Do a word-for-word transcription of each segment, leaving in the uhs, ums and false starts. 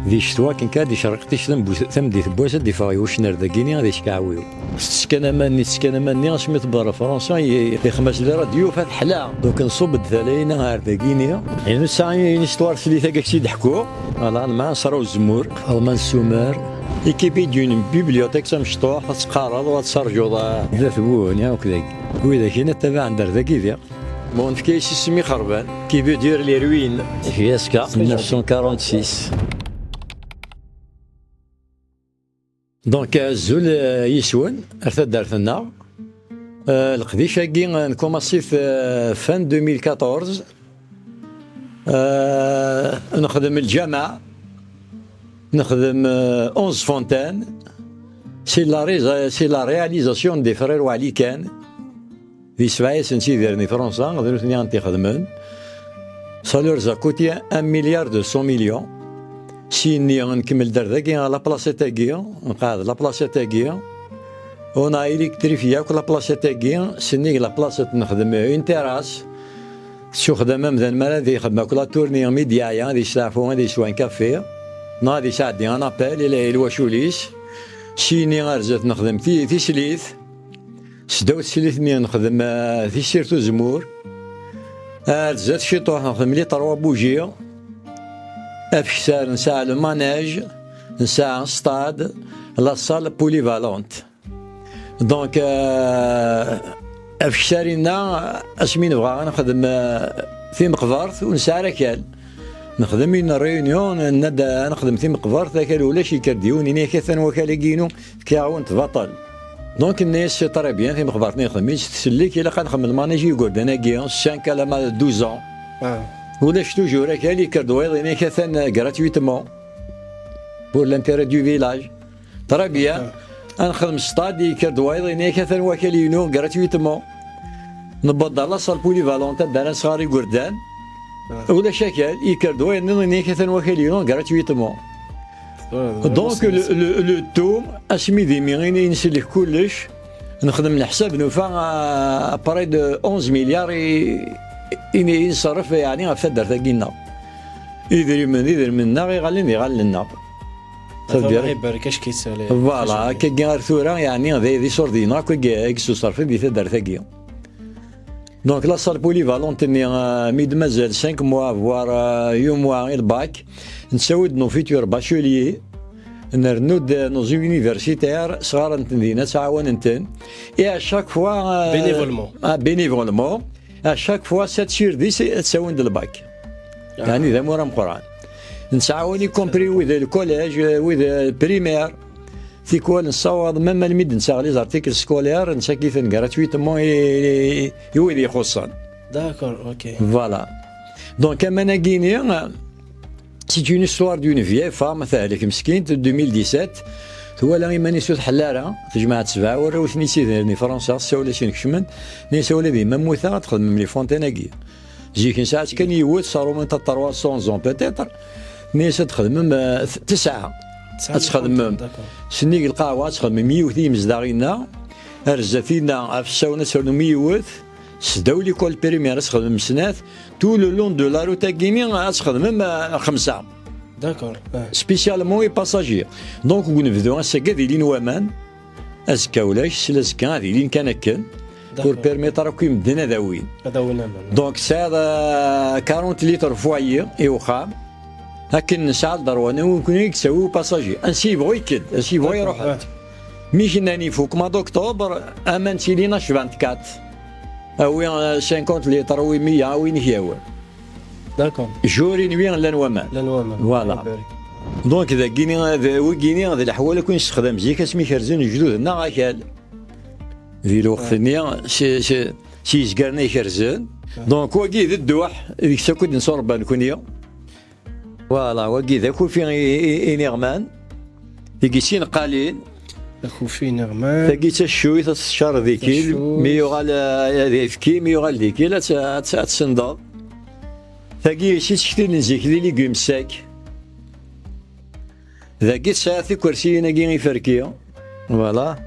Di ccetwa akken kan ad d-icerreq tict tameddit n wass, ad d-iffeɣ i ucnar dagini ad iskaɛwiw. Tettekkan aman-nni, tettekkan aman-nni, asmi tewweḍ ɣer Fransa, i-, ixmas les radios, fa teḥla. Donc nṣubb-d tala-ina ar dagini. Inu tesɛa une histoire teslit-agi ak-tt-id-ḥkuɣ. Voilà, Lalman ṣṣra uzemmur, Lalman ssumer. Équipé d'une bibliothèque tamecṭuḥt, ad teqqareḍ u ad terǧuḍ, ah, d atbun, ya, akk dagi. Widak-in ad tabaɛen ar dagi diɣ. Bon, nefka-as isem ixerban, qui veut dire les ruines, jusqu'à neuf cent quarante-six. Donc, azul, euh, yis-wen, ar taddart-nneɣ. Euh, leqdic-agi, euh, nkumaṣ-it, euh, fin deux mille quatorze. Euh, nexdem lǧameɛ, nexdem, euh, onze fontaines. C'est la résa-, c'est la réalisation des frères Walikan. Di sebɛa-yasen ttidren di Fransa, d nutni i ɣ-t-ixedmen. Ça leur a coûté un milliard deux cents millions. Syenni nkemmel-d ar dagi, la placette-agi, nqeɛɛed la placette-agi. On a électrifié akk la placette-agi, sennig la placette nexdem une terrasse. Tettuxdam amdan mi ara d-ixdem akk la tournée, mi d-yeɛya, ad yesteɛfu, ad yeswa un café, neɣ ad yesɛeddi un appel i, i lwacul-is. Syenni ar zdat nexdem ti-, tislit. Seddaw teslit-nni nexdem, eh, tissirt uzemmur. Ar zdat ciṭuḥ nexdem les trois bougies. Afektar nesɛa le manège, nesɛa stade, la salle polyvalente. Donc, eh, afektar-inna, asmi nebɣa ad nexdem, eh, timeqbert, ur nesɛi ara akal. Nexdem une réunion, nenna-d ad nexdem timeqbert, akal ulac, yekker-d yiwen, yenna-yak atan wakal-agi-inu, fkiɣ-awen-t baṭel. Donc, nna-yas, c'est très bien, timeqbert-nni nexdem-itt, tsellek, ilaq ad nxemmel manège i yigerdan-agi, cinq alamma douze ans. Ah. Ulac toujours akal, yekker-d wayeḍ, yenna-yak atan gratuitement pour l'intérêt du village. Très bien. Ah. Ad nexdem stade, yekker-d wayeḍ, yenna-yak atan wakal-inu gratuitement. Newweḍ-d ɣer la salle polyvalente, anda ara nesɣer igerdan. Ah. Ulac akal, yekker-d wayeḍ nniḍen, yenna-yak atan wakal-inu gratuitement. Ah, donc, le, le, le tout, asmi d imi i nsellek kullec, nexdem leḥsab, nufa, euh, près de onze milliards i, i, i nṣerref, yeɛni, ɣef taddart-agi-nneɣ. Idrimen, idrimen-nneɣ, iɣallen d iɣallen-nneɣ. Ça veut dire, Allah ibarek, acki sale. Voilà, akkagi ar tura, yeɛni, d, d isurdiyen akk i, i yessuṣerfen di taddart-agi. Donc, la salle polyvalente-nni, euh, mi d-mazal cinq mois, voire, euh, huit mois i lbak, nettawi-d nos futurs bacheliers, nrennu-d nos universitaires, sɣaren-ten dinna, ttɛawanen-ten. Et à chaque fois, euh, bénévolement. Ah, bénévolement. À chaque fois, sept sur dix ad ttawin-d lbak. Ah. Yeɛni d amur ameqqran. Nettɛawan y compris wid le collège, wid le primaire. Tikwal nessawaḍ, même almi d-nettaɣ les articles scolaires, nettak-iten gratuitement i, i, i wid ixuṣṣen. D'accord, ok. Voilà. Donc, aman-agi-ni, c'est une histoire d'une vieille femme, tehlek meskint, deux mille dix-sept, twala iman-is ur tḥelli ara, tejmeɛ-d sebɛa warraw-is-nni ttidren di Fransa, tessawel-asen kecmen, nni-as, "Wala d yemma mmuteɣ, ad txedmem les fontaines-agi." Zik nesɛa-tt kan yiwet, ça remonte à trois cents ans peut-être. Nni-as ad txedmem, euh, t-, tesɛa. Tesɛa ad txedmem. D'accord. Sennig lqahwa ad txedmem yiwet i yimezdaɣ-inna. Ar zdat-inna, ɣef ssawen ad ternum yiwet. Seddaw l'école primaire ad txedmem snat. Tout le long de la route-agi-ni ad txedmem, euh, xemsa. D'accord. Ah. Spécialement i passagers. Donc, deg unebdu ass-agi ad ilin waman. Azekka ulac, sel azekka ad ilin kan akken. D'accord. Ur permettre akk i medden ad awin. Ad awin aman. Donc, tesɛiḍ, euh, quarante litres foyer i uxxam. Akken nesɛa lderwa, nekkni i yettawi upasaji. Ansi yebɣu yekked, ansi yebɣu iruḥ. D'accord, ouais. Mi k-nnan ifuk mois d'octobre, aman ttilin H vingt-quatre. Awi, euh, cinquante litres, awi meyya, awi i k-yehwan. D'accord. Jour et nuit llan waman. Llan waman. Voilà. Ibarek. Donc, dagini, d, wigini, d leḥwal akk i nessexdam zik asmi kerzen lejdud-nneɣ akal. Di lweqt-nni, si, si, si yezgaren ay kerzen. Ouais. Donc, wagi d dduḥ, deg-s akk i d-nsurba nekni. Voilà, wagi d akufi i, i, iniɣman. Tigi d tineqqalin. Akufi iniɣman. Tagi d taccuyt, ad teččar dikil, taccuyt. Mi yuɣal, eh, ad yefki, mi yuɣal dikil, ad tt-, ad tt-, ad tsendeḍ. Tagi si ttektil n zik, d iligum sec. Dagi tesɛa tikersiyin-agi iferki. Voilà.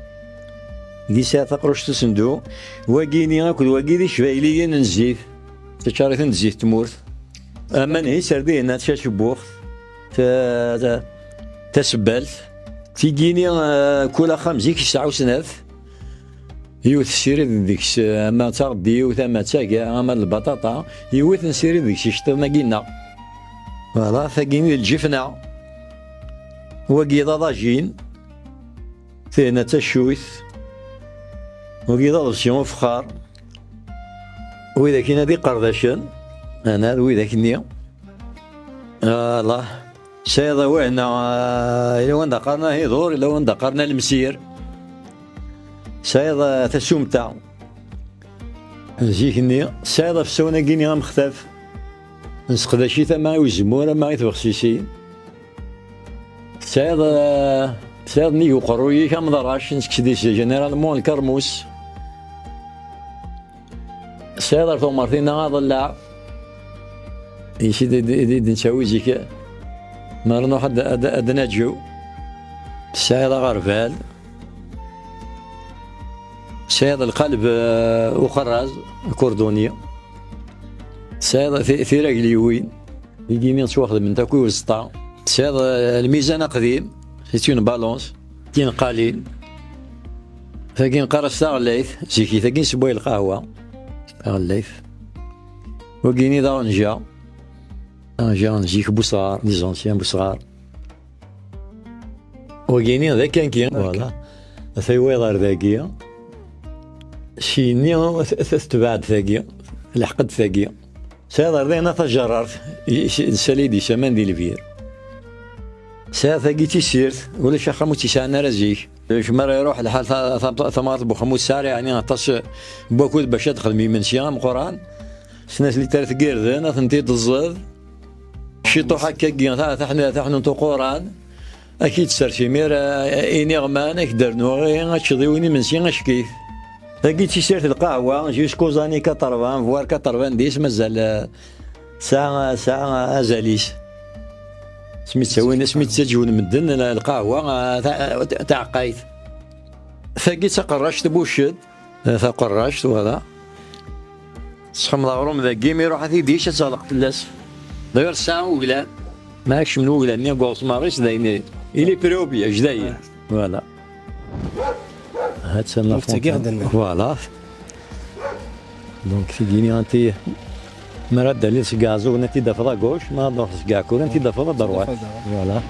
Dagi tesɛa taqruct usendu. Wagini akked wagi d icbayliyen n zzit. Taččarit n zzit tmurt. Aman hi serdihin ad tacebbuxt. ta- ta- tasebbalt. Tigini, eh, kul axxam zik yesɛa usnaf. Yiwet tessirid deg-s, eh, ama d taɣeddiwt, ama d taga, ama d lbaṭaṭa. Yiwet nessirid deg-s iceṭṭiḍen-agi-nneɣ. Voilà, tagini d lǧifna. Wagi d aḍajin. Tihna d taccuyt. Wagi d aḍebsi ufexxar. Widak-ina d iqerdacen. Ana d widak-nni. Voilà. Tesɛiḍ awehna, ah, yella wanda qqaren ahidur, yella wanda qqaren alemsir. Tesɛiḍ, ah, tasumta. Zik-nni, tesɛiḍ afsawen-agi-nni amextaf. Nesseqdac-it ama i uzemmur, ama i tbexsisin. Tesɛiḍ, ah, tesɛiḍ nnig uqerruy-ik amḍerrac, nekkes-d généralement lkermus. Tesɛiḍ ar tuɣmert-inna aḍellaɛ. Isi d, d, d, d-nettawi zik. Ma nruḥ ad, ad, ad naǧew. Tesɛiḍ aɣerbal. Tesɛiḍ lqaleb, eh, uxerraz, akurduni. Tesɛiḍ ti-, tiragliwin. Igini ttwaxedment akk i uẓeṭṭa. Tesɛiḍ, eh, lmizan aqdim, c'est une balance. Tinqalin. Tagi nqar-as taɣellayt, zik-i tagi nsewway lqahwa. Taɣellayt. Wagini d aɣenja. Aɣenja n zik Busɣar, les anciens Busɣar. Wagini d akanki, voilà. Ata iwayeḍ ar dagi. Syenni, t-, t-, tetbeɛ-d tagi. Telḥeq-d tagi. Sɛiḍ ar dayen a tajerrart, i, i, nsali-d isaman di lbir. Sɛiɣ tagi d tissirt, ulac axxam ur tt-yesɛan ara zik. Zik mi ara iruḥ lḥal ta-, ta-, tamɣart n wexxam ur tesɛi ara, yeɛni aṭas n wakud bac ad texdem imensi ameqqran. Snat litrat n yirden, ad tent-id-teẓẓeḍ. Ciṭuḥ akkagi, ta-, taḥnu-, taḥnut uquran. Ad k-id-tessers imir, eh, iniɣman, ad k-d-rnuɣ, eh, ad teččeḍ iwin imensi acek-it. Tagi d tissirt n lqahwa, jusqu'aux années quatre-vingts, voire quatre-vingt-dix, mazal, eh, tesɛa, tesɛa azal-is. Asmi ttawin, asmi ttaǧǧwen medden, eh, lqahwa, eh, ta-, eh, taɛeqqayt. Tagi d taqerract buccet. Eh, taqerract, voilà. Tesxemḍ aɣrum dagi, mi iruḥ ad t-id-yečč, ad teɣleq fell-as. D'ailleurs, tesɛa uglan. Ma akcem n uglan-nni deg uɣesmar-is, d ayen, il est prêt au piège, d ayen. Voilà. Ha-tt-an la fontaine. Voilà. Donc, tigini anti, mi ara d-taliḍ seg Ɛeẓẓug, ad t-id-tafeḍ à gauche, ma ad truḥeḍ seg Ɛekkuren, ad t-id-tafeḍ à droite. Voilà.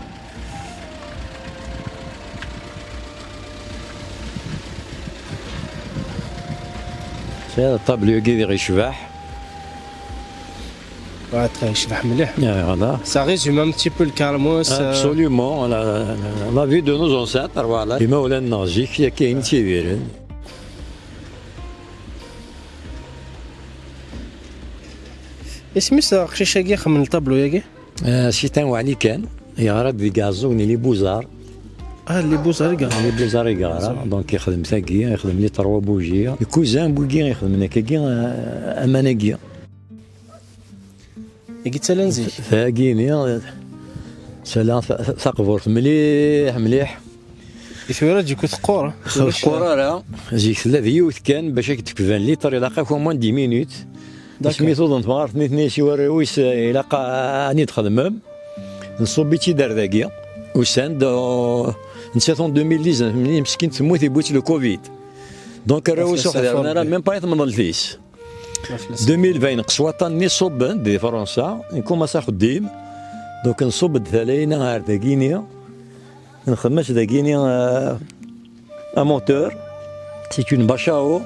Tesɛiḍ ṭṭablu-agi diɣ yecbeḥ. Ouais, très, yecbeḥ mliḥ. Ah, voilà. Ça résume un petit peu le Kermus, euh. Absolument, la, la, la vie de nos ancêtres, voilà. Imawlan-nneɣ zik, akka i ttidiren. Isem-is uqcic-agi ixemmen ṭṭablu-agi? Euh, c'est un Walikan, yeɣra-d deg Ɛeẓẓug n Les Beaux-Arts. Ah, Les Beaux-Arts i yeɣra. Les Beaux-Arts i yeɣra. Donc, yexdem tagi, yexdem les trois bougies. Cousin n wigi ixedmen akkagi, euh, aman-agi. Igi ttalan zik. Tagi-ni, tala ta-, ta-, taqburt mliḥ, mliḥ. I tura zik ur teqqur, eh? Ur teqqur ara. Zik tella d yiwet kan, bac ad k-d-tekban liṭer, ilaq-ak au moins dix minutes. D'accord. Asmi tuḍen temɣart nitni si warraw-is, ilaq a-, a-, ad ten-id-xedmem. Nṣubb-itt-id ar dagi. Usan-d, uh, nettat en deux mille dix-neuf, meskin temmut, yewwi-tt le covid. Donc, arraw-is ur ḥdiren ara, même pas i temḍelt-is. Deux mille vingt, neqs waṭṭan-nni ṣubben-d di Fransa, nkumas axeddim. Donc, nṣubb-d tala-ina ar dagini. Nxemmem-as dagini, euh, un moteur. C'est une Bachao.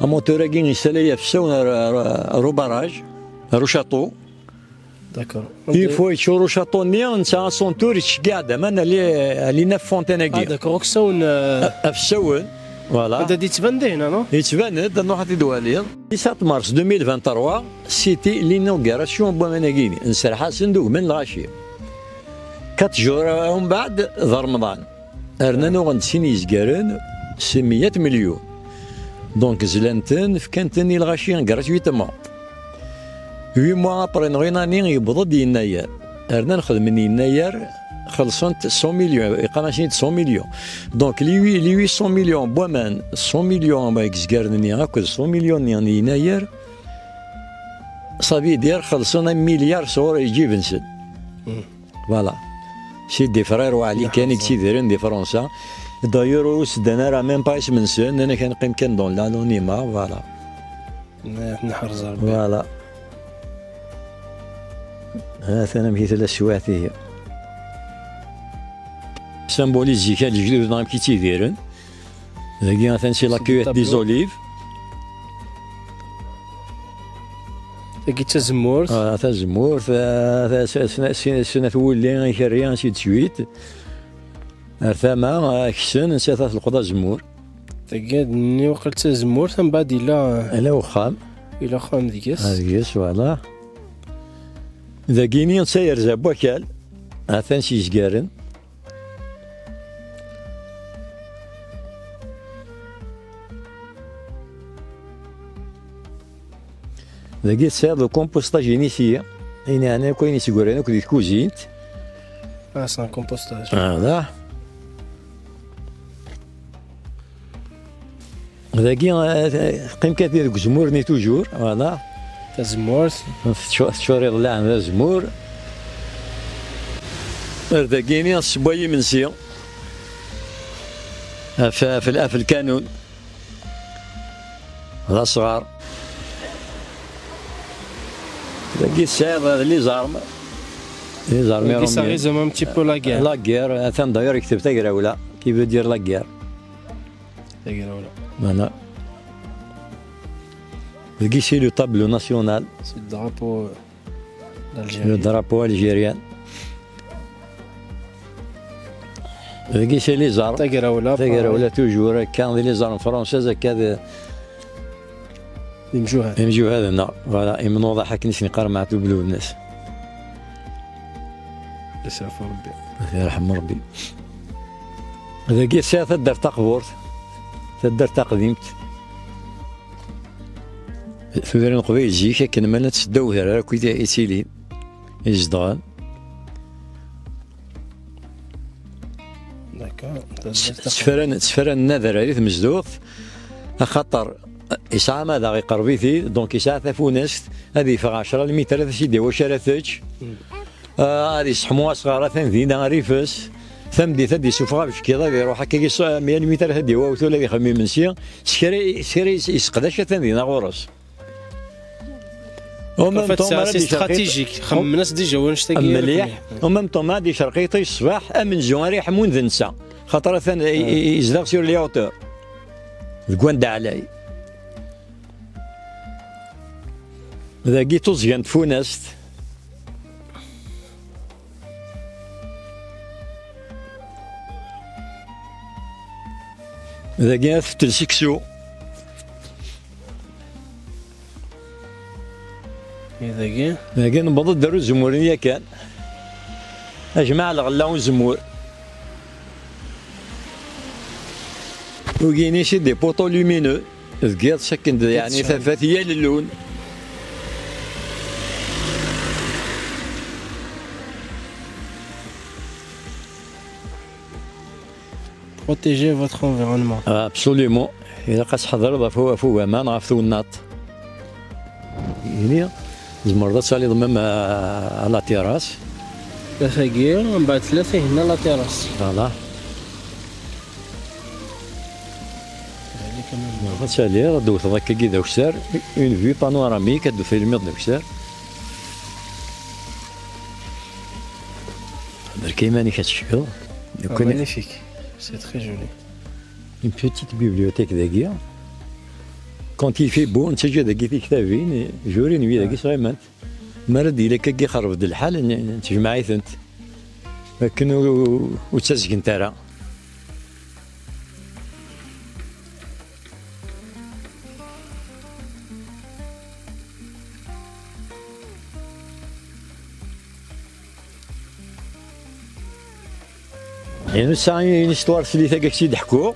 Amontur-agi yessalay afsawen ar, ar, ar ubaraj, ar ucaṭu. D'accord. Une fois yeččur ucaṭu-nni, netta à son tour yettceggiɛ-d aman ali, ali neuf fontaines-agi. Ah, d'accord, aksawen, euh, a-, afsawen, voilà. Anda d-yettban dihna, non? Yettban-d, ad nruḥ ad t-id-waliḍ. Dix-sept mars deux mille vingt-trois, c'était l'inauguration n waman-agi-ni. Nserreḥ-asen d ugman n lɣaci. Quatre jours umbeɛd, d Remḍan. Rnan uɣen-d sin yizgaren, s meyya n melyun. Donc, zlan-ten, fkan-ten i lɣaci gratuitement. Huit mois après, neɣ une année, yewweḍ-d yennayer. Rnan xedmen yennayer, xellṣen-t cent millions, iqqar-asen-id cent millions. Donc, les huit, les huit cent millions n waman, cent millions n yizgaren-nni, akked cent millions-nni n yennayer, ça veut dire xellṣen un milliard sɣur iǧiben-nsen. Voilà. C'est des frères Waɛli kan i yettidiren di Fransa. D'ailleurs, ur s-ddan ara même pas isem-nsen, nnan-ak ad neqqim kan dans l'anonymat, voilà. Neḥrez Rebbi. Voilà. Atan amek i tella teswiɛt-ihi. Symboliser zik a lejdud-nneɣ amek i ttidiren. Dagi atan si la cueillette des olives. Tagi d tazemmurt. Ah, tazemmurt, ah, ta-, s-, s-, s-, snat wulli, ikerri, ainsi de suite. Ar tama, ah, ksen, ansa ta telqeḍ azemmur. Tagi d-nni waqil d tazemmurt, mbeɛd yella, yella uxxam. Yella uxxam deg-s. Ah, deg-s, voilà. Dagini d tayerza n wakal, atan s yizgaren. Dagi tesɛiḍ le compostage initié, ayen yeɛni akk ayen yesgurren akk di tkuzint. Ah, c'est un compostage. Voilà. Dagi, eh, teqqim kan deg uzemmur-nni toujours, voilà. Tazemmurt. Tečču-, teččur iḍellaɛen d azemmur. Ar dagini, tessewway imensi. Af, af, af lkanun. D asɣar. Dagi tesɛiḍ les armes. Les armes. Dagi ça résume un petit peu la guerre. La guerre, atan d'ailleurs yekteb tagrawla, qui veut dire la guerre. Tagrawla. Voilà. Dagi c'est le tableau national. C'est le drapeau d'Algérie. Le drapeau algérien. Dagi c'est les armes. Tagrawla, tagrawla toujours, akka, d les armes françaises, akka d imjuhad. Imjuhad-nneɣ, voilà, imnuḍaḥ akken i s-neqqar Meɛtub Lwennas. Ad t-yerḥem Rebbi. Ad t-yerḥem Rebbi. Dagi tesɛiḍ taddart taqburt, taddart taqdimt. Tudrin n Leqbayel zik akken ma llant seddaw udrar akk i, i ttilin, i zedɣen. D'accord. Ttefran, ttefran n adrar i tmezduɣt, axaṭer yesɛa amadaɣ iqerreb-it-id, donc yesɛa tafunast, ad yeffeɣ ɛecra lmitrat, ad s-id-yawi wacu ara tečč. Ah, ad yesseḥmu asɣar atan dinna ar ifes. Tameddit ad d-isuffeɣ abeckiḍ, ad iruḥ akkagi s-, mya lmitrat ad d-yawi awtul, ad ixemmem imensi. S kra, s kra yes-, yesseqdac atan dinna ɣur-s. En même temps, c'est stratégique. Xemmen-as déjà wanect-agi. Mliḥ. En même temps, ma ad icerq yiṭij ṣṣbeḥ, amenzu ara iḥmun d netta. Xaṭer atan i, i, i, yezdeɣ sur les hauteurs. Deg wanda ɛlay. Dagi tuẓga n tfunast. Dagi ad teftel seksu. I dagi? Dagi newweḍ-d ar uzemmur-nni yakan. Ajmaɛ lɣella uzemmur. Ugin-is i des poteaux lumineux. Deg yiḍ sakken d, yeɛni, tafat yal llun. Protégez votre environnement. Ah, absolument. Ilaq ad tḥedreḍ ɣef u-, ɣef ugama neɣ ɣef twennaḍt. Ini, tzemreḍ ad taliḍ même à, à la terrasse. Tlata-agi, mbeɛd tlata-ihin à la terrasse. Voilà. Neɣ ad taliḍ, ad d-tewteḍ akkagi d akessar, une vue panoramique, ad d-tfilmiḍ d akessar. Berka iman-ik ad tecfiḍ. Ah, magnifique. C'est très joli. Une petite bibliothèque dagi. Quand il fait beau, nettaǧǧa dagi tiktabin, jurin wi dagi sɣimant. Mi ara d-yili akkagi ixerreb-d lḥal, n-, nettjemmeɛ-itent. Akken ur, ur ttazgent ara. Inu sɛa une histoire, tislit-agi ak-tt-id-ḥkuɣ.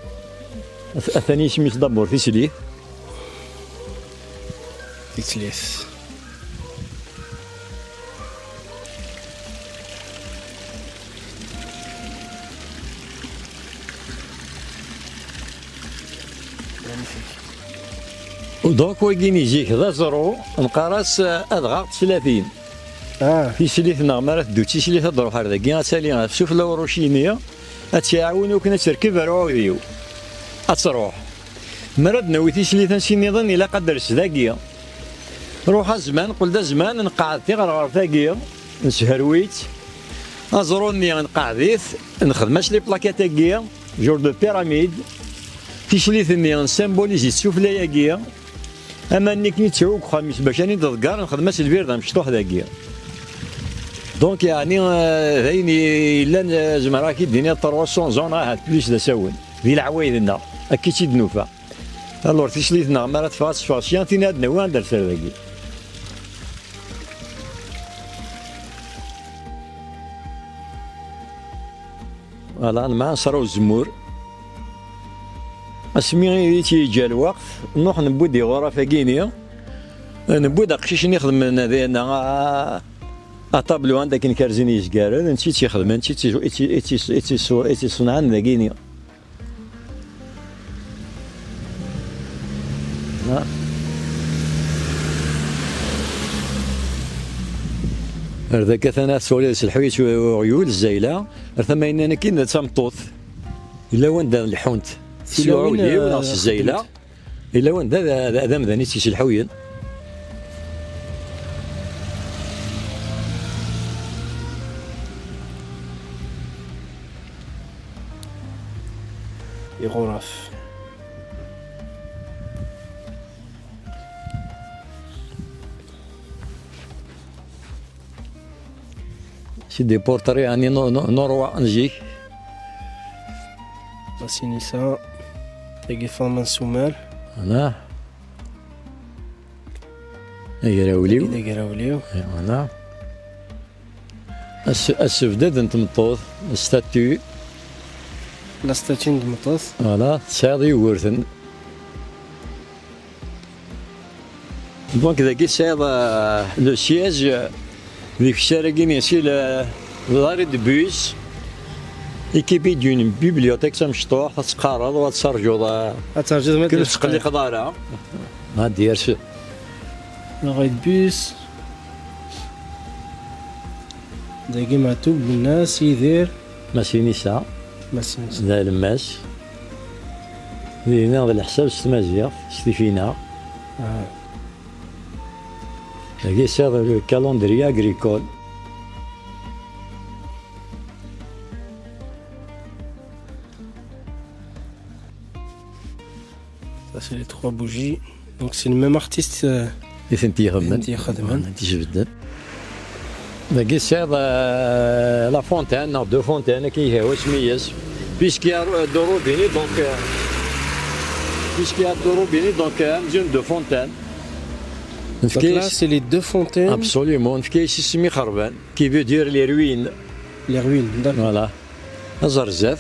At-, atan yisem-is d'abord, tislit. Tislit. Donc, wagi-ni zik d aẓru, neqqar-as, eh, adɣaɣ n teslatin. Tislit-nneɣ, mi ara teddu d tislit ad d-ruḥ ar dagi, ad tali ɣef sufella uruc-nni, ad tt-iɛawen akken ad terkeb ar uɛudiw, ad truḥ. Mi ara d-nawi tislit ansi nniḍen, ilaq ad d-ters dagi. Ruḥ azman, qel d azman, nqeɛɛed tiɣerɣert-agi, nesherwi-tt. Aẓru-nni nqeɛɛed-it, nexdem-as les plaquettes-agi, genre de pyramide. Tislit-nni nsymbolize-itt sufella-agi. Aman-nni akken yettru deg uxxam-is bac ad ten-id-tḍegger, nexdem-as lbir d amecṭuḥ dagi. Donc, yeɛni, euh, d ayen yellan, euh, zemreɣ ad k-id-iniɣ trois cents ans, ahat plus d asawen, di leɛwayed-nneɣ, akka i tt-id-nufa. Alors, tislit-nneɣ, mi ara teffeɣ, ad teffeɣ sya, tin ad d-nawi, ad d-terser dagi. Voilà, nemɛaṣer uzemmur. Asmi i tt-yeǧǧa lweqt, nruḥ newwi-d iɣuraf-agi-ni, newwi-d aqcic-nni ixedmen dinna, a, aṭablu anda akken kerzen yizgaren, netta i tt-ixedmen, netta i tt-, i tt-, i tt-, i tt-, i tt-iṣenɛen dagi-ni. Ar dagi atan ad twaliḍ s leḥyu-s uɣyul, zzayla. Ar tama-inna akkin d tameṭṭut. Yella wanda leḥḥunt s uɛudiw neɣ s zzayla. Yella wanda d, d, d amdan i tt-iselḥuyen. Iɣuraf. C'est des portraits, yeɛni, n, n, n roi n zik. Masinisa, tagi Faḍma n Sumer. Voilà. Agrawliw. Tagi d agrawliw. Et voilà. As-, asebded n tmeṭṭut, statue. La statue n tmeṭṭut. Voilà, tesɛiḍ Yugurten. Donc, dagi tesɛiḍ, euh, le siège, euh, deg usarag-nni, c'est le, l'arrêt de bus, équipé d'une bibliothèque tamecṭuḥt, ad teqqareḍ u ad terǧuḍ, euh, ad terǧuḍ ma ur tettqelliqeḍ ara. Ad d-yers. L'arrêt de bus. Dagi Meɛtub, Lwennas, Yidir. Masinisa. Masinisa. D alemmas. Dinna d leḥsab s tmaziɣt, s tifinaɣ. Ah. Dagi sɛiɣ le calendrier agricole. Ça, c'est les trois bougies. Donc, c'est le même artiste, euh, i tent-ixedmen. I tent-ixedmen. I tent-ijebden. Dagi tesɛiḍ, euh, la fontaine, neɣ deux fontaines, akken i yehwa isem-is. Puisqu'il y a, euh, deux robinets, donc, euh, puisqu'il y a deux robinets, donc, euh, amzun deux fontaines. Donc là, c'est les deux fontaines. Absolument. Nefka-yas isem ixerban, qui veut dire les ruines. Les ruines, d'accord. Voilà. Aẓ ar zdat.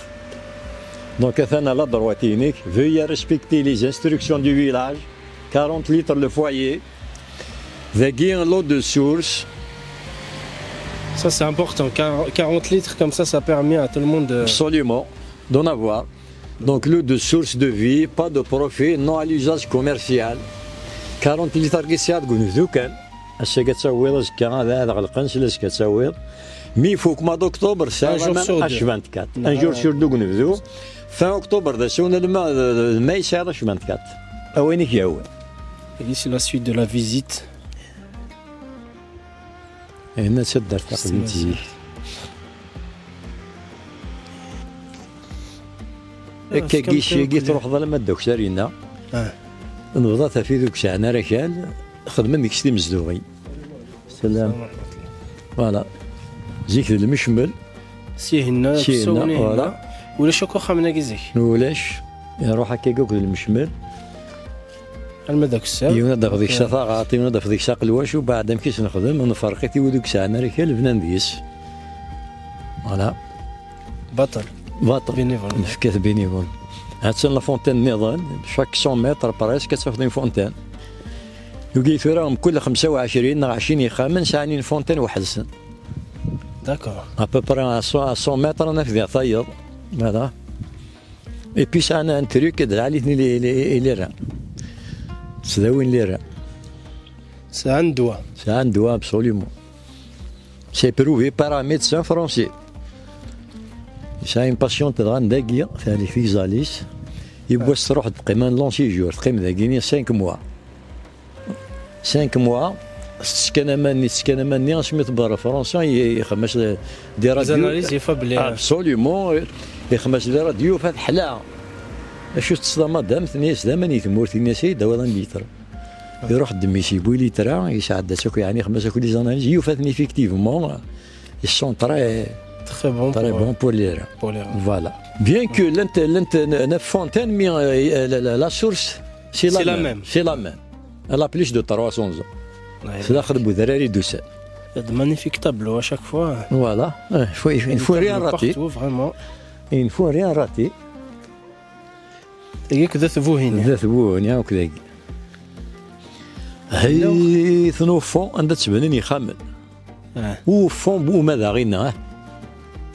Donc, atan à la droite-inek. Veuillez respecter les instructions du village. Quarante litres le foyer. Dagi, l'eau de source. Ça, c'est important. Quar-, quarante litres, comme ça, ça permet à tout le monde de... Absolument. D'en avoir. Donc, l'eau de source de vie, pas de profit, non à l'usage commercial. Quarante litres-agi tesɛiḍ deg unebdu kan. Ass-agi ad tawiḍ, azekka ad, ad ɣelqen, s azekka ad tawiḍ. Mi ifuk mois d'octobre, tesɛiḍ aman H vingt-quatre. Un jour sur deux deg unebdu. Fin octobre d asawen alamma d, d, d mai tesɛiḍ H vingt-quatre. A win i k-yehwan. Et c'est la suite de la visite. Yenna d taddart taqdimt zik. Akka gis-agi truḥeḍ alamma d Dr Rina. Ah. Nebḍa tafid ur yesɛan ara akal, xedmen deg-s timezduɣin. Salam. Voilà. Zik d lmecmel. Syihenna, syihenna, voilà. Ulac akk axxamen-agi zik. Ulac. Iruḥ akka akk d lmecmel. Alma d akessar. Yiwen ad d-afeḍ deg-s taɣaṭ, yiwen ad d-afeḍ deg-s aqelwac, u beɛd amek i s-nexdem, nferq-it i wid ur yesɛan ara akal, bnan deg-s. Voilà. Baṭel. Baṭel. Bénévole. Nefka-t bénévole. Attan la fontaine nniḍen, chaque cent mètres presque, ad tafeḍ une fontaine. Yugi tura, mkul xemsa u ɛecrin neɣ ɛecrin ixxamen sɛan une fontaine weḥd-sen. D'accord. À peu près à cent, à cent mètres, naf diɣ tayeḍ. Voilà. Et puis, c'est un, un truc de la ligne, il est, il est, il est rare. C'est de où il est rare. C'est un doigt. C'est un doigt, absolument. C'est prouvé par un médecin français. Yesɛa une patiente dɣa n dagi, teɛli tegẓal-is. Yiwwas truḥ teqqim un long séjour, teqqim dagi cinq mois. Cinq mois, tettkan aman-nni, tettkan aman-nni, asmi tewweḍ ɣer Fransa, i-, ixemmem-as des radios. Analyses, il faut bien. Absolument. Ixemmem-as des radios, yufa teḥla. Acu teṭṭseḍ a madame? Tenna-yas d aman i tmurt, yenna-yas ay d-awiḍ un litre. Iruḥ ddem-is, yewwi litra, yesɛedda-tt akk, yeɛni xemsa akk les analyses, yufa-ten effectivement, ils sont très, très bons pour les reins. Voilà. Bien que llant, llant neuf fontaines, mais, euh, la, la, la source, c'est la même. C'est la même. Elle a plus de trois cents ans. C'est la xedbu d rari d-usan. De magnifiques tableaux à chaque fois. Voilà. Il faut, il faut rien rater. Partout, vraiment. Il ne faut rien rater. Tagi d At Buhini. D At Buhini, akk dagi. Hi, au fond, anda ttbanen yexxamen. Au fond, bu ma d aɣina, ah.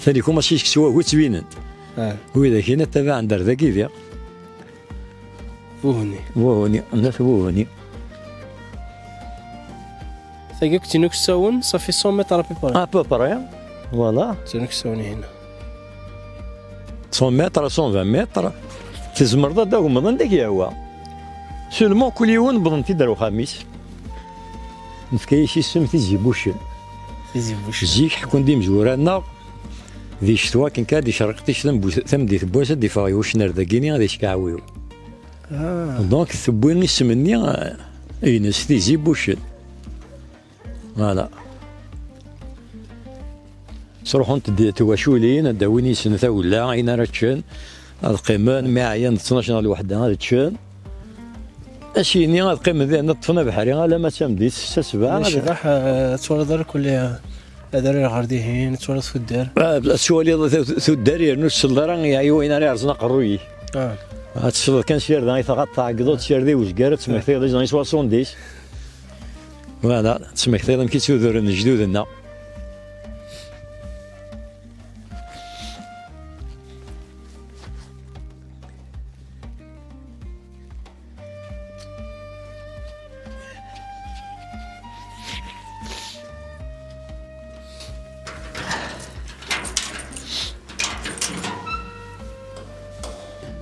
Tali kuma si s wagu ttbinen. Widak-ina tabaɛen-d ar dagi diɣ. Buhini. Buhini, n At Buhini. Tagi akk d tin uksawen, ça fait cent mètres à peu près. À peu près, voilà. D tin uksawen-ihin. Cent mètres, cent vingt mètres, tzemreḍ ad d-agmeḍ anda k-yehwa. Seulement kul yiwen wwḍen-t-id ar uxxam-is. Nefka-yas isem Tizi Buccen. Tizi Buccen. Zik ḥekkun-d imezwura-nneɣ, di ccetwa akken kan ad icerreq tict tameddit n wass ad d-iffeɣ yuccen ar dagini ad iskaɛwiw. Donc tewwi isem-nni, eh, ines Tizi Buccen. Voilà. Sruḥunt-d twaculin, ad d-awin yis-sen tagella, ayen ara ččen, ad qqimen, mi ɛyan d ttnac neɣ lweḥda ad ččen. Ass-yini ad qqimen dinna, ṭṭfen abeḥri alamma d tameddit, ssetta ssbeɛ. Ccḍeḥ, eh, ad twaliḍ ara kulli, eh, ad rriɣ ɣer dihin, ad twaliḍ tuddar. Ah, ad twaliḍ tu-, tuddar yernu ur tselleḍ ara i wayen ara yerẓen aqerruy-ik. Ad tesleḍ kan s yarda i tɣaṭ, tɛeggḍeḍ s yarda i uzgar, ad tmektiḍ les années soixante-dix. Voilà, ad tmektiḍ amek i ttuduren lejdud-nneɣ.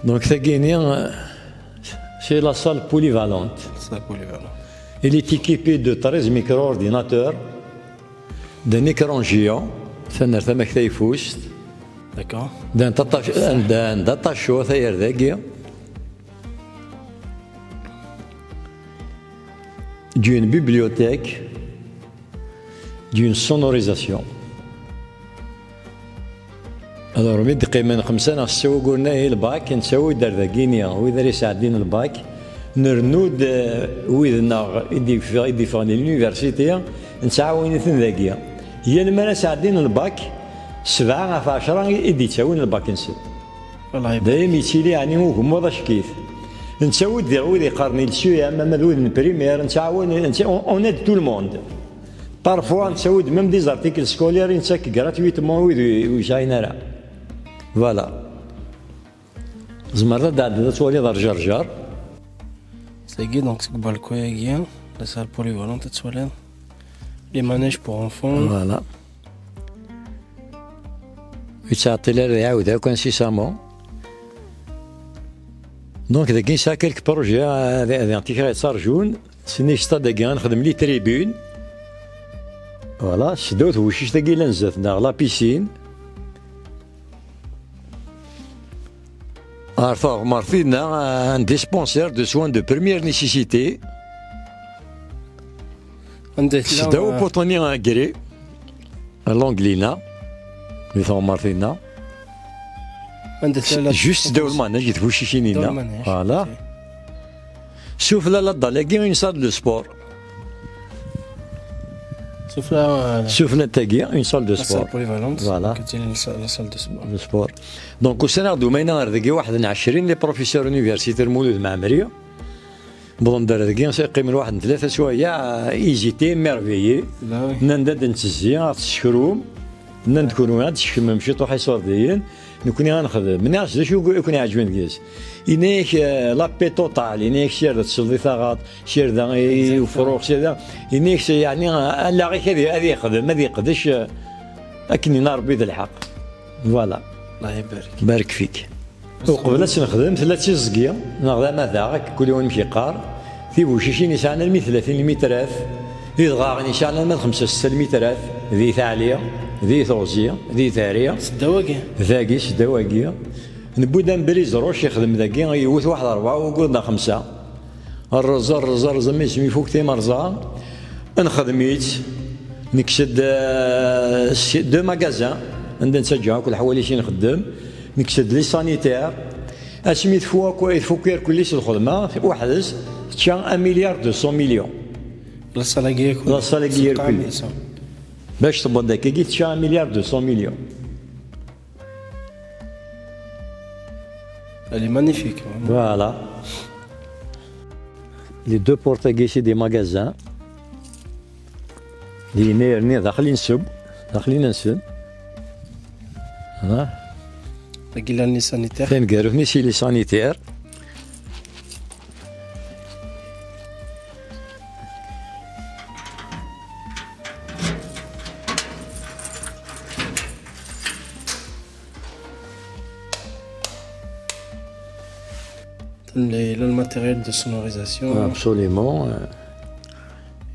Donc, tagini, euh, c'est la salle polyvalente. Salle polyvalente. Elle est équipée de treize micro-ordinateurs, d'un écran géant, c'est un D'accord. D'un data, d'un data show, c'est-à-dire d'une bibliothèque, d'une sonorisation. Alors, mi d-qqimen xemsa neɣ setta wagguren i lbak, nettawi-d ar dagini, wid ara yesɛeddin lbak, nernu-d, eh, wid-nneɣ i d-yeffeɣ-, i d-yeffɣen di l'université, nettɛawan-iten dagi. Yal mi ara sɛeddin lbak, sebɛa ɣef ɛecra i, i d-yettawin lbak-nsen. Dayem yettili, yeɛni, ugemmuḍ acek-it. Nettawi-d diɣ wid yeqqaren il C E M, ama d wid n primaire, nettɛawan, netta-, on, on aide tout le monde. Parfois, nettawi-d même des articles scolaires i nettak gratuitement wid ur, ur yesɛin ara. Voilà. Tzemreḍ ad d-tɛeddiḍ ad twaliḍ ar Ǧerǧer. Tagi, donc, seg balcon-agi, la salle polyvalente, ad twaliḍ. Les manèges pour enfants. Voilà. Ur yettɛeṭṭil ara ad iɛawed akk incessamment. Donc, dagi nesɛa quelques projets, euh, d, d anti kra yettarjun. Sni stade-agi ad nexdem les tribunes. Voilà, seddaw tewcict-agi yellan zdat-neɣ, la piscine. Ar teɣmert-inna, un dispensaire de soins de première nécessité. Anda tella, seddaw, euh, upuṭu-nni agri, l'angle-inna, di teɣmert-inna. Anda tella la, juste ddaw lmanaj, di tbucicin-inna. Voilà. Sufella la dalle-agi, une salle de sport. Sufella, euh, sufella tagi, une salle de sport. La salle polyvalente. Voilà. Côté la salle, la salle de sport. Le sport. Donc, ussan-aɣ-d umayna ar dagi waḥed n ɛecrin les professeurs universitaires Mulud Mɛemmri. Wwḍen-d ar dagi, qqimen waḥed n tlata swayeɛ, ils étaient émerveillés. Nnan-d ad d-nettezzi, ad ɣ-tessekrum. Nnan-d kunwi ad d-tkemmem ciṭuḥ iṣurdiyen, nekkni ad nexdem. Nniɣ-as d acu i ken-iɛeǧben deg-s? Yenna-yak, eh, la paix totale, yenna-yak sirda tesleḍ i taɣaṭ, sirda i i ufrux, sirda. Yenna-yak s-, yeɛni, allaɣ-ik ad i-, ad yexdem, ad yeqdec, eh, akken yenna Rebbi d lḥeqq. Voilà. Allah ibarek. Barek fik. Uqbel ad tt-nexdem, tella d tiẓgi, neɣ d amadaɣ, akka kul yiwen amek yeqqar. Tibucicin yesɛan almi tlatin lmitrat, idɣaɣen yesɛan alma d xemsa setta lmitrat, di Taɛli, di Teɣzi, di Tari. Seddaw-agi? Dagi, seddaw-agi. Newwi-d ambriz ruc yexdem dagi, yewwet waḥed rebɛa, wukud neɣ xemsa. Rreẓ, rreẓ, rreẓ, mi yesmi ifuk timerẓa, nxedm-itt. Nekkes-d, euh, si-, deux magasins, anda nettaǧǧa akk leḥwal-is i nxeddem. Nekkes-d les sanitaires. Asmi tfu akk, tfuk irkelli s lxedma, weḥd-s tečča un milliard deux cents millions. La salle-agi yakk. La salle-agi yakk. Bac tewweḍ d akkagi, tečča un milliard deux cents millions. Elle est magnifique, vraiment. Voilà. Les deux portes-agi, c'est des magasins. Yennayer-nni daxel i nseww, daxel i nseww. Voilà. Dagi llan les sanitaires. Taneggarut-nni, c'est les sanitaires. Yella le matériel de sonorisation. Absolument.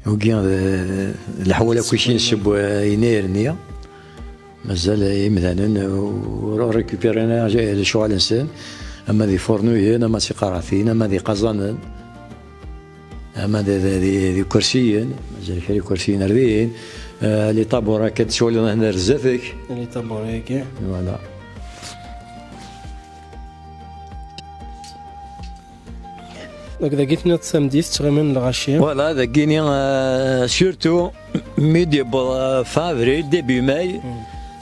Wagi d leḥwal akk i nseww yennayer-nni. Mazal imdanen ur récupéren ara lecɣal-nsen, ama d ifuṛnuyen, ama d tiqerɛtin, ama d iqaẓanen, ama d, d, d, d ikersiyen, mazal kra ikersiyen ar din. Eh, les tabourettes akka d-tecɣleḍ hna ar zdat-k. Les tabourettes-agi. Voilà. Donc, dagi tenniḍ tameddit ttɣimin lɣaci. Voilà, dagini, euh, surtout, mi d-yewweḍ, euh, fin avril, début mai,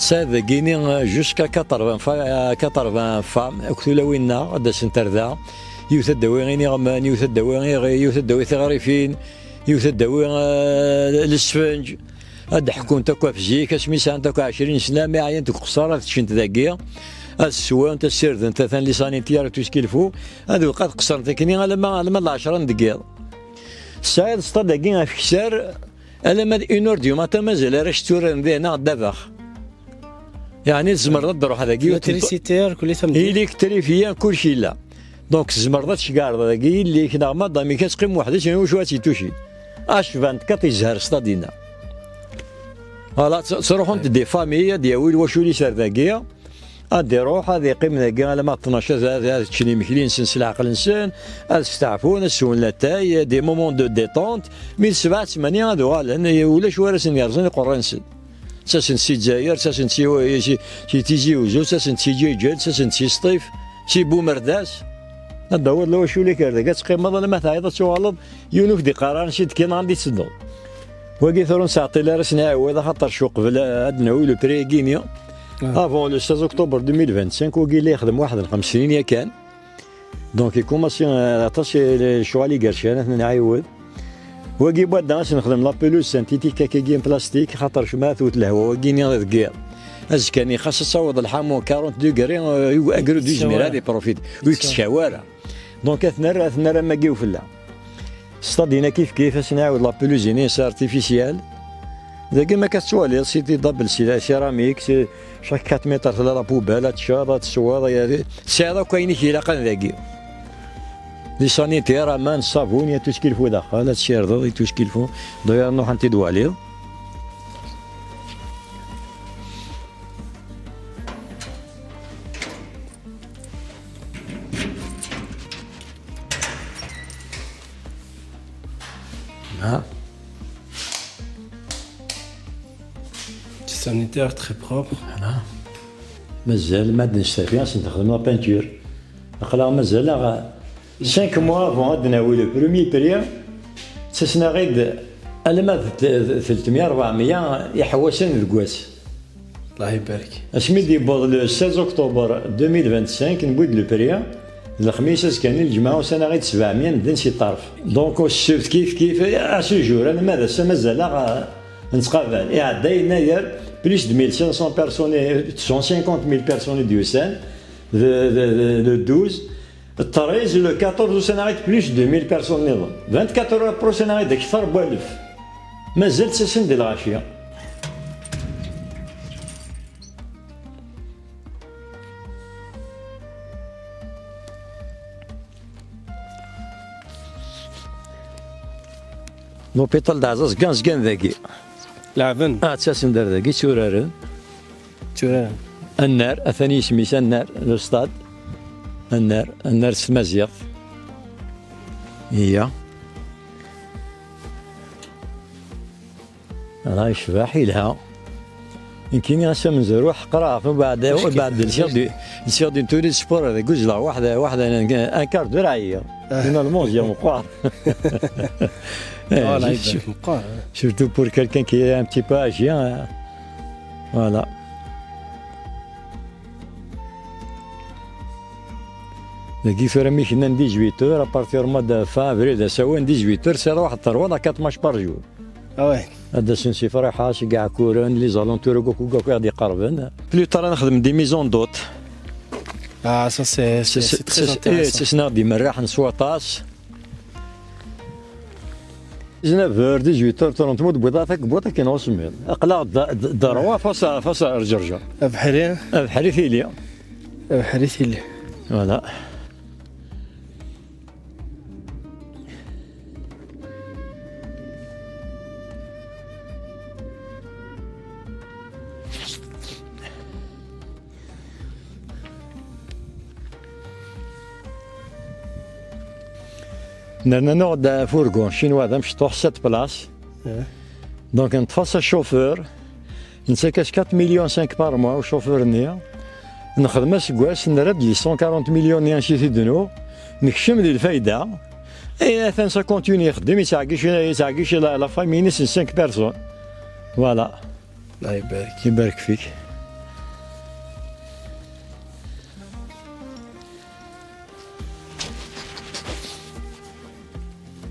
tesɛiḍ dagini, euh, jusqu'à quatre-vingts fa-, euh, quatre-vingts femmes, akk tulawin-nneɣ, ad d-asent ar da. Yiwet ad d-tawi iniɣman, yiwet ad d-tawi iɣi, yiwet ad d-tawi tiɣrifin, yiwet ad d-tawi, euh, lesfenǧ. Ad d-ḥkunt akk ɣef zik, asmi sɛant akk ɛecrin sna, mi ɛyant deg uqeṣṣer, ad ččent dagi, ad swent, ad ssirdent atan les sanitaires, tout ce qu'il faut, ad uqad qeṣṣrent akkenni alamma, alamma d lɛecṛa n deg yiḍ. Tesɛiḍ stade-agi ɣef ksar, alamma d une heure du matin, mazal arrac tturaren dinna ddabex. Yeɛni tzemreḍ ad d-truḥeḍ dagi. L'électricité, kulli tameddit. Électricité, kulci yella. Donc, tzemreḍ ad tceggɛeḍ dagi yelli-k neɣ madam-ik ad teqqim weḥd-s, yiwen wacu ad tt-itucin. H vingt-quatre yezher stade-inna. Voilà, tt-, ttruḥunt des familles, ad d-yawi lwacul-is ar dagi, ad d-iruḥ, ad yeqqim dagi alamma d ṭnac, ad, ad, ad ččen imekli-nsen s leɛqel-nsen, ad steɛfun, ad swen latay, des moments de détente, mi d ssebɛa, ttmanya ad uɣalen, ulac win ara sen-yerẓen iqerra-nsen. Ttasen-d si Lezzayer, ttasen-d si, si, si Tizi Uzzu, ttasen-d si Ǧiǧel, ttasen-d si Sṭif, si Bumerdas. Ad d-tawiḍ lwacul-ik ar dagi, ad teqqimeḍ alamma teɛyiḍ ad tuɣaleḍ, yiwen ur k-d-iqqar ara ansi d-kkineɣ, anda i tettedduḍ. Wagi tura ur nesɛeṭṭil ara s-nɛiwed, axaṭer c-, uqbel ad d-nawi le prix-agi-ni. Ah. Avant le seize octobre deux mille vingt-cinq, wagi la yexdem waḥed n xems snin yakan. Donc, ikumasi, euh, aṭas, euh, lecɣal igercan, ad t-nɛiwed. Wagi, wada, ad s-nexdem la pelouse synthétique, akkagi n plastique, xaṭer cma tewwet lehwa, wagi-ni deg yiḍ. Azekka-ni, xas ad taweḍ lḥamu quarante degrés, euh, agrud ur yezmir ad iprofit, ur yettcaw ara. Donc, ad t-nerr, ad t-nerr am wagi ufella. Stade-inna kif kif, ad s-nɛiwed la pelouse-ini, c'est artificiel. Dagi ma akka tettwaliḍ, c'est des double, c'est la céramique, c'est chaque quatre mètres tella la poubelle, ad teččeḍ, ad tesweḍ, ya-, tesɛiḍ akk ayen i k-ilaqen dagi. Les sanitaires, aman, ṣṣabun, ya tout ce qu'il faut daxel, ad tsirdeḍ, ya tout ce qu'il faut. D'ailleurs, nruḥ ad t-id-waliḍ. Ah. Petit sanitaire très propre. Voilà. Mazal ma d-nestafi, ad s-nexdem la peinture. Aql-aɣ mazal-aɣ cinq mois avant ad d-nawi le premier prix. Ttasen-aɣ-id alamma d t-, tlettmya, rebɛemya iḥewwasen deg wass. Allah ibarek. Asmi d-yewweḍ le seize octobre deux mille vingt-cinq, newwi-d le prix, d lexmis, azekka-nni lǧemɛa, usan-aɣ-id sebɛemya n medden si ṭṭerf. Donc, ssebt kif kif, à ce jour, alamma d ass-a mazal-aɣ, euh, nettqabal. Iɛedda yennayer, Plus de mille cinq cents personnes, cent cinquante mille personnes i d-yusan, de, de, de, le douze, treize, le quatorze, usan-aɣ-d plus de mille personnes nniḍen. Vingt-quatre heures après, usan-aɣ-d akteṛ n walef. Mazal ttasen di lɣaci. L'hôpital d Ɛezza zgan, zgan dagi. Leɛben. Ah, ttasen-d ar dagi, tturaren. Tturaren. Annar, atan yisem-is Annar, le stade. Annar, Annar s tmaziɣt. Iya. Ala, yecbeḥ, yelha. Nekkini ass amezwaru ḥeqreɣ, ubeɛd, ubeɛd lsiɣ-d, lsiɣ-d une tenue de sport, deg uzzleɣ waḥda, waḥda, un quart d'heure ɛyiɣ. Finalement, ziɣ meqqar. Eh, voilà, surtout, meqqar, hein. Surtout pour quelqu'un qui est un petit peu âgé, hein. Voilà. Dagi tura mi knan dix-huit heures, à partir mois de fin avril, d asawen dix-huit heures, c'est trois, trois à quatre matchs par jour. Ah ouais. Ad d-asen si Friḥa, si Gaɛkuren, les alentours, akk, akk, akk i ɣ-d-iqerben. Plus tard, ad nexdem des mises en doute. Ah, ça, c'est, c'est, c'est très intéressant. Eh, ttasen-aɣ-d imerraḥen s waṭas. Dix-neuf heures, dix-huit heures trente, ma d-tewwiḍ takebbuḍt akken usemmiḍ. Aql-aɣ d, d, d rrwa face à, face à Rǧerǧer. Abeḥri. Abeḥri tili. Abeḥri tili. Voilà. Nerna nuɣ-d afurgu chinois d amecṭuḥ, sept places. Eh. Donc, neṭṭef-as chauffeur, nettak-as quatre millions cinq par mois i chauffeur-nni. Nexdem aseggas, nerra-d les cent quarante millions-nni ansi t-id-nuɣ, nekcem di lfayda. Et atan ça continue ixeddem, yettɛeggic, yettɛeggic la, la famille-nnes n cinq personnes. Voilà. Allah ibarek. Ibarek fik.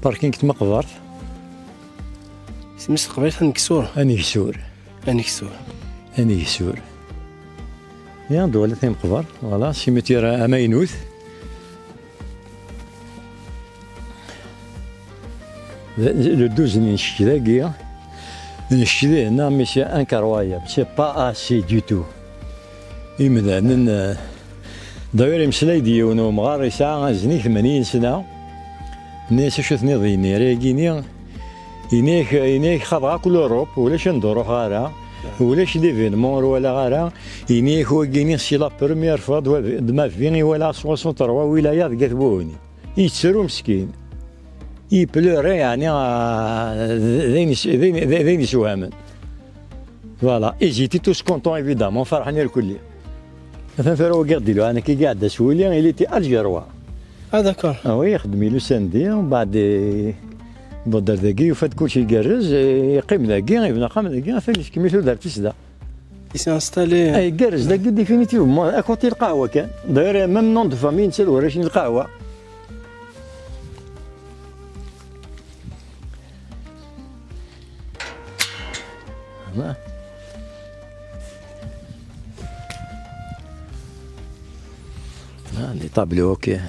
Parking n tmeqbert. Isem-is s teqbaylit aneksur. Aneksur. Aneksur. Aneksur. Ya, d-wala timeqbert. Voilà, cimetière amaynut. Le douze n ncek dagi, ncek dihin, mais c'est incroyable, c'est pas assez du tout. Imdanen, euh, d'ailleurs, imeslay-d yiwen umɣar yesɛa aznig tmanyin sna, nni-as acu tniḍ yenna, ara yagini, yenna-ak, yenna-ak xaḍeɣ akk l'Europe, ulac anda ur ruḥeɣ ara, ulac l'événement ur walaɣ ara, yenna-ak wagini c'est la première fois de, de ma vie i walaɣ soixante-trois wilaya deg At Buhni. Yettru meskin. Yepleure, yeɛni, ah, d, d ayen is-, d ayen, d, d ayen isewhamen. Voilà. Ils étaient tous contents, évidemment, ferḥen irkelli. Atan tura wagi ɣ-d-iluɛan akka i iɛedda s wuli, il était algérois. Ah, d'accord. Ah oui, ixeddem ilu sandi, mbeɛd, eh, yewweḍ ar dagi, yufa-d kulci igerrez, eh, yeqqim dagi, yebna axxam dagi, atan yeskemmel tudert-is da. Il s'est installé. Ay, igerrez dagi définitivement, à côté lqahwa kan. D'ailleurs, même nom de famille, netta d warrac n lqahwa. Ah. Ah, les tableaux, ok.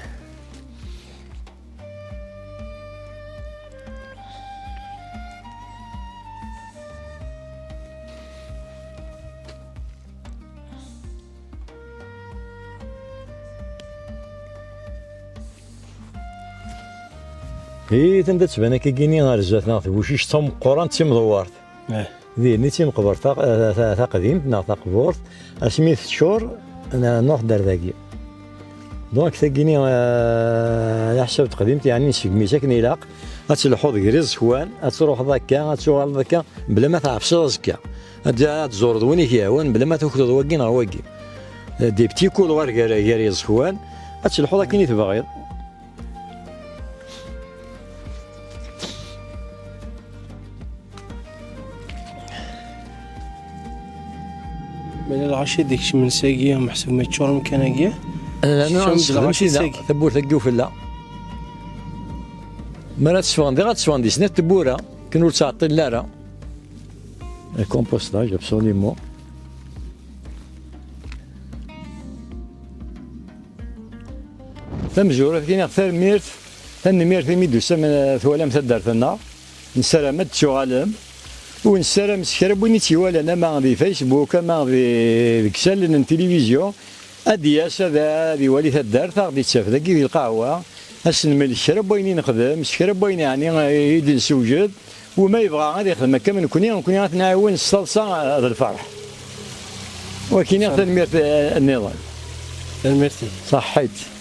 Hi, anda tettban akkagini ɣer zdat-neɣ tbucict tameqqrant timdewwert. Eh. Din i d timeqbert taq-, ta-, ta-, taqdimt neɣ taqburt, asmi teččur, n-, nruḥ-d ar dagi. Donc, tagini, eh, d aḥsab teqdimt, yeɛni, nsegmi-tt akken ilaq, ad telḥuḍ gar iẓekwan, ad truḥeḍ akka, ad tuɣaleḍ akka, bla ma tɛefseḍ aẓekka. Ad, ad tẓureḍ win i k-yehwan, bla ma tukleḍ wagi neɣ wagi. Eh, des petits couloirs gar, gar iẓekwan, ad telḥuḍ akken i tebɣiḍ. Mela lɣaci d-ikecmen sagi, meḥsub ma yeččur umkan-agi? Lana, keččmen-d lɣaci sagi. Tawwurt-agi ufella. Mi ara tesfeɣen diɣ, ad tesfeɣen di snat tewwura, akken ur ttɛeṭṭilen ara. Le compostage, absolument. Tamezwarut, ad k-iniɣ tanemmirt, tanemmirt imi d-tusam, eh, twalam taddart-nneɣ. Nessaram ad d-tuɣalem. U nessaram s kra n win i tt-iwalan, ama di Facebook, ama di, deg isallen n tilivizyu, ad d-yas, ad, ad iwali taddart, ad ɣ-d-ittaf dagi di lqahwa, ad s-nmel kra n wayen i nexdem, s kra n wayen, yeɛni, i d-nessewjed. U ma yebɣa ad ixdem akka am nekni, nekni ad t-nɛiwen s taḍsa d lferḥ. Wagi, iniɣ tanemmirt, eh, nniḍen. Tanemmirt-ik. Ṣaḥḥit.